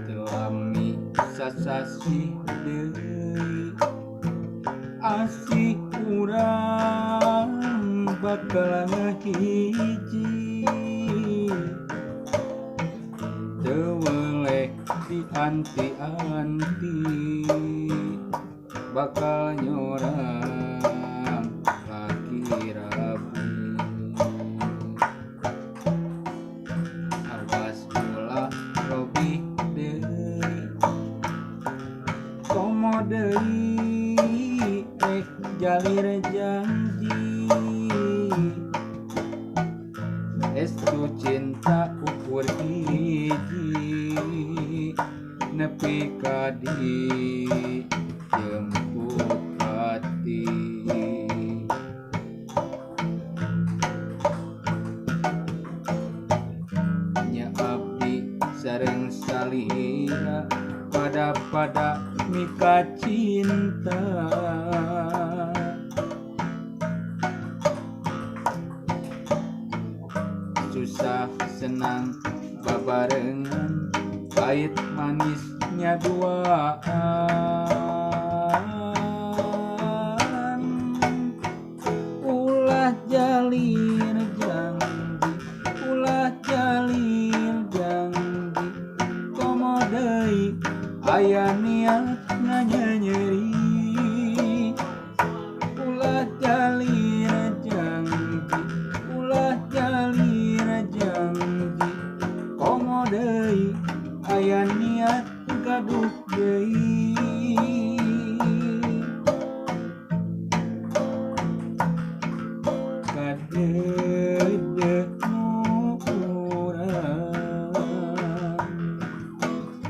Teu lami sasasih deui asih urang bakal ngahiji, teu weleh dianti-anti bakal nyorang laki rabi. Awas ulah robih deui, komo deui rek jalir janji, estu cinta ukur hiji nepi ka dijemput hati. Nya abdi sareng salira pada-pada mika cinta, susah senang babarengan pahit manisnya duaan. Ulah jalir janji, ulah jalir janji, komo deui aya niat nganyeri. Ulah jalir janji, ulah jalir janji, komo deui aya niat gaduh deui. Kadeudeuh nu urang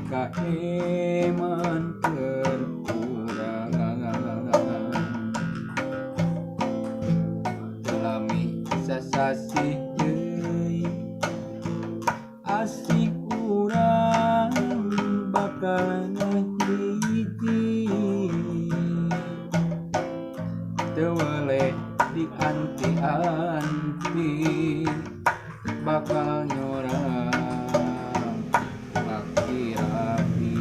kaeman keur urang, teu lami sasasih deui asih urang bakal ngahiji, teu weleh dianti-anti bakal nyorang laki rabi.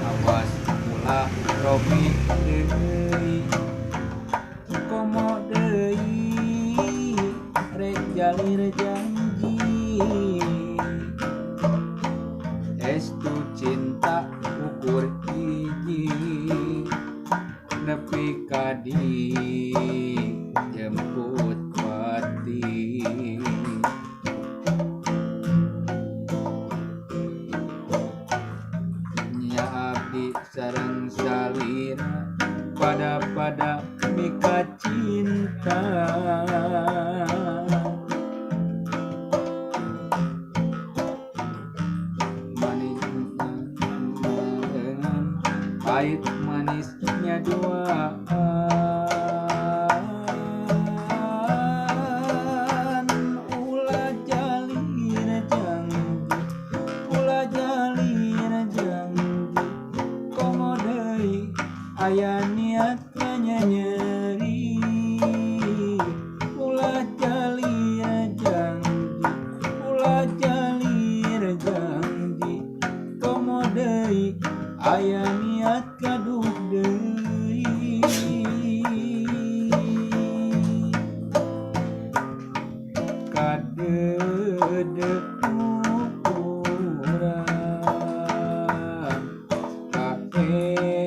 Awas ulah robih deui, komo deui rek jalir janji, estu cinta ukur hiji nepi ka dijemput pati. Nya abdi sareng salira pada-pada mika cinta, manis dengan pahit manisnya duaan. Ulah jalir janji, ulah jalir janji, komo deui aya niat nganyeri. Ulah jalir janji, ulah jalir janji, komo deui aya niat gaduh deui. Kadeudeuh nu urang kaeman